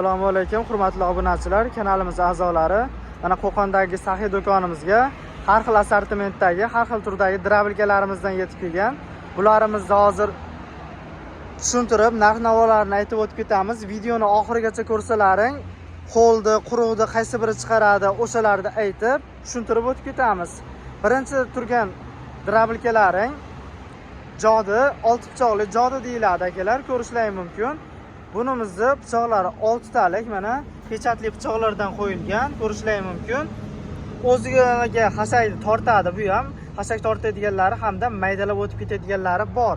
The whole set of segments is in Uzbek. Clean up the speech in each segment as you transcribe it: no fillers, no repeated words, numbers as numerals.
Assalomu alaykum, hurmatli obunachilar, kanalimiz a'zolari. Mana Qo'qondagi Saxiy do'konimizga har xil assortimentdagi, har xil turdagi дробилка larimizdan yetib kelgan. Bularimizni hozir tushuntirib, narx-navolarni aytib o'tib ketamiz. Videoni oxirigacha ko'rsalaring, ho'ldi, quruqni qaysi biri chiqaradi, o'shalarni aytib, tushuntirib o'tib ketamiz. Birinchi turgan дробилка laring jodi, olti pichoqli jodi deyiladi, akalar, ko'rishlaring mumkin. Bunimizni pichoqlari oltitalik, mana pechatli pichoqlardan qo'yilgan, ko'rishlaring mumkin. O'ziga xashakni tortadi bu ham, xashak tortadiganlari hamda maydalab o'tib ketadiganlari bor.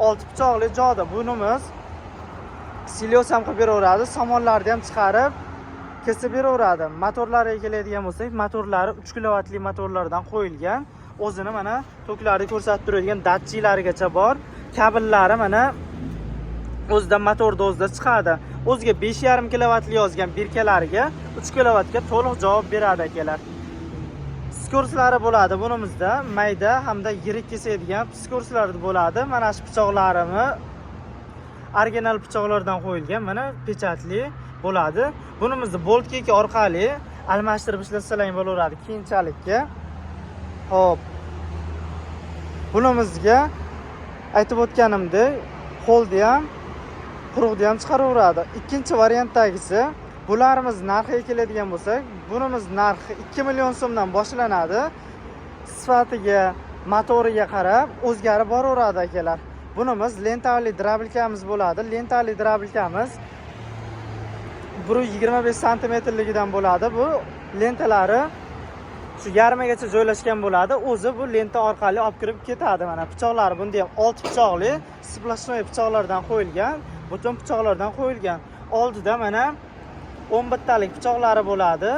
Olti pichoqli jodi bunimiz silyos ham qilib beraveradi, somonlarni ham chiqarib kesib beraveradi. Motorlariga keladigan bo'lsak, motorlari 3 kilovatli motorlardan qo'yilgan. O'zini mana toklarni ko'rsatib turadigan datchiklarigacha bor. Kabellari mana o'zidan, motorni o'zida chiqadi. O'ziga 5,5 kilovatli yozgan birkalariga 3 kilovatga to'liq javob beradi, akalar. Скорость lari bo'ladi bunimizda, mayda hamda yirik kesadigan скорость lar bo'ladi. Mana shu pichoqlarini original pichoqlardan qo'yilgan, mana pechatli bo'ladi. Bunimizni boltkeki orqali almashtirib ishlatsalaring bo'laveradi keyinchalikka. Xo'p. Bunimizga aytib o'tganimdek, ho'lni ham, quruqni ham chiqaraveradi. Ikkinchi variantdagisi, bularimiz narxiga keladigan bo'lsak, bunimiz narxi 2 million so'mdan boshlanadi. Sifatiga, motoriga qarab o'zgarib boraveradi, akalar. Bunimiz lentali дробилка miz bo'ladi. Lentali дробилка miz 125 santimetrligidan bo'ladi. Bu lentalari shu yarmigacha joylashgan bo'ladi. O'zi bu lenta orqali olib kirib ketadi. Mana pichoqlari bunda ham olti pichoqli, сплошной pichoqlardan qo'yilgan, butun pichoqlardan qo'yilgan. Oldida mana 11 talik pichoqlari bo'ladi.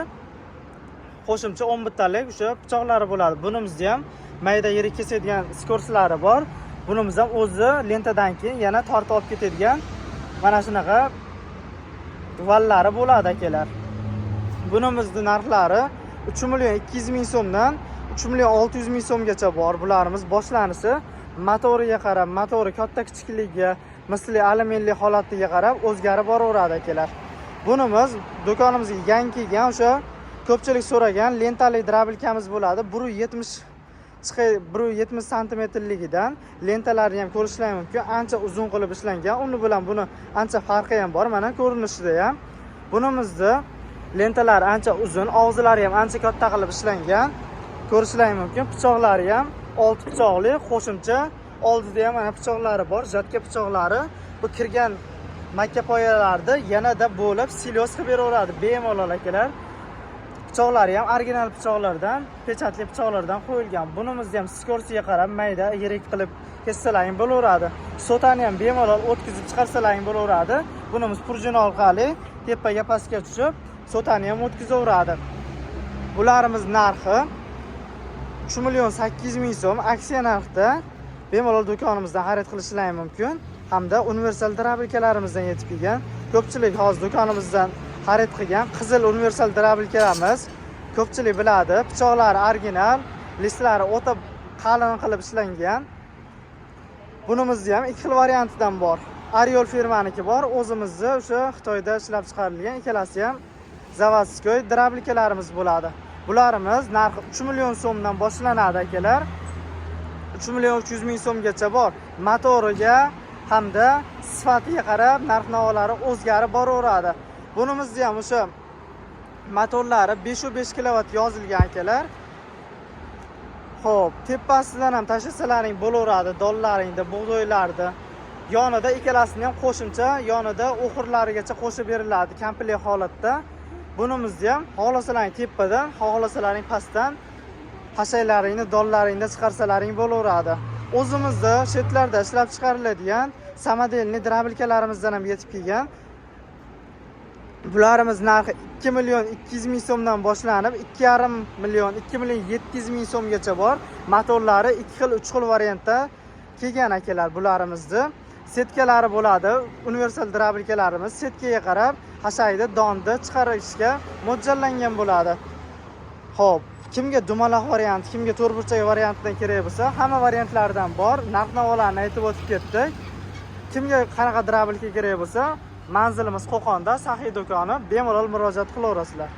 Qo'shimcha 11 talik o'sha pichoqlari bo'ladi. Bunimizni ham mayda yirik kesadigan скорость lari bor. Bunimiz ham o'zi lentadan keyin yana tortib olib ketadigan mana shunaqa vallari bo'ladi, akalar. Bunimizni narxlari 3 million 200 ming so'mdan 3 million 600 ming so'mgacha bor. Bularimiz boshlanishi motoriga qarab, motori katta kichikligiga, misli alyuminli holatiga qarab o'zgarib boraveradi, akalar. Bunimiz do'konimizga yangi kelgan, o'sha ko'pchilik so'ragan lentali дробилка miz bo'ladi. 170 chiqay, 170 santimetrligidan lentalarni ham ko'rishlari mumkin. Ancha uzun qilib ishlangan. Uni bilan buni ancha farqi ham bor, mana ko'rinishida ham. Bunimizni lentalari ancha uzun, og'zilari ham ancha katta qilib ishlangan. Ko'rishlari mumkin. Pichoqlari ham olti pichoqli, qo'shimcha oldida ham mana pichoqlari bor, жатка pichoqlari. Bu kirgan makkapoyalarni yanada bo'lib silyos qilib beraveradi bemalol, akalar. Pichoqlari ham original pichoqlardan, pechatli pichoqlardan qo'yilgan. Bunimizni ham скорость iga qarab mayda, yirik qilib kessalaring bo'laveradi. Sotani ham bemalol o'tkazib chiqarsalaring bo'laveradi. Bunimiz prujina orqali tepaga pastga tushib, sotani ham o'tkazaveradi. Bularimiz narxi 3 million 800 ming so'm, aksiya narxda bemalol do'konimizdan xarid qilishlari mumkin. Hamda universal дробилка larimizdan yetib kelgan. Ko'pchilik hozir do'konimizdan xarid qilgan qizil universal дробилка larimiz, ko'pchilik biladi. Pichoqlari original, listlari o'ta qalin qilib ishlangan. Bunimizni ham ikki xil variantidan bor. Ariol firmaniki bor, o'zimizni o'sha Xitoyda ishlab chiqarilgan, ikkalasi ham заводской дробилка larimiz bo'ladi. Bularimiz narxi 3 million so'mdan boshlanadi, akalar. 3 million 300 ming so'mgacha bor. Motoriga hamda sifatiga qarab narx-navolari o'zgarib boraveradi. Bunimizni ham o'sha motorlari 5,5 kilovat yozilgan, akalar. Xo'p, tepasidan ham tashlasalaring bo'laveradi donlaringni, bug'doylarni. Yonida ikkalasini ham qo'shimcha yonida o'xirlarigacha qo'shib beriladi komplekt holatda. Bunimizni ham xohlasalaring tepadan, xohlasalaring pastdan hashaklaringni, donlaringni chiqarsalaring bo'laveradi. O'zimizda chetlarda ishlab chiqariladigan самодельный дробилка larimizdan ham yetib kelgan. Bularimiz narxi 2 million 200 ming so'mdan boshlanib, 2,5 million, 2 million 700 ming so'mgacha bor. Motorlari ikki xil, uch xil variantda kelgan, akalar, bularimizni. Setkalari bo'ladi. Universal дробилка larimiz setkaga qarab hashaydi, donni chiqarishga mo'ljallangan bo'ladi. Xo'p, kimga dumaloq variant, kimga to'rtburchak variantidan kerak bo'lsa, hamma variantlardan bor. Narx-navolarni aytib o'tib ketdik. Kimga qanaqa дробилка kerak bo'lsa, Manzilimiz Qo'qonda, Saxiy do'koni. Bemalol murojaat qilaverasizlar.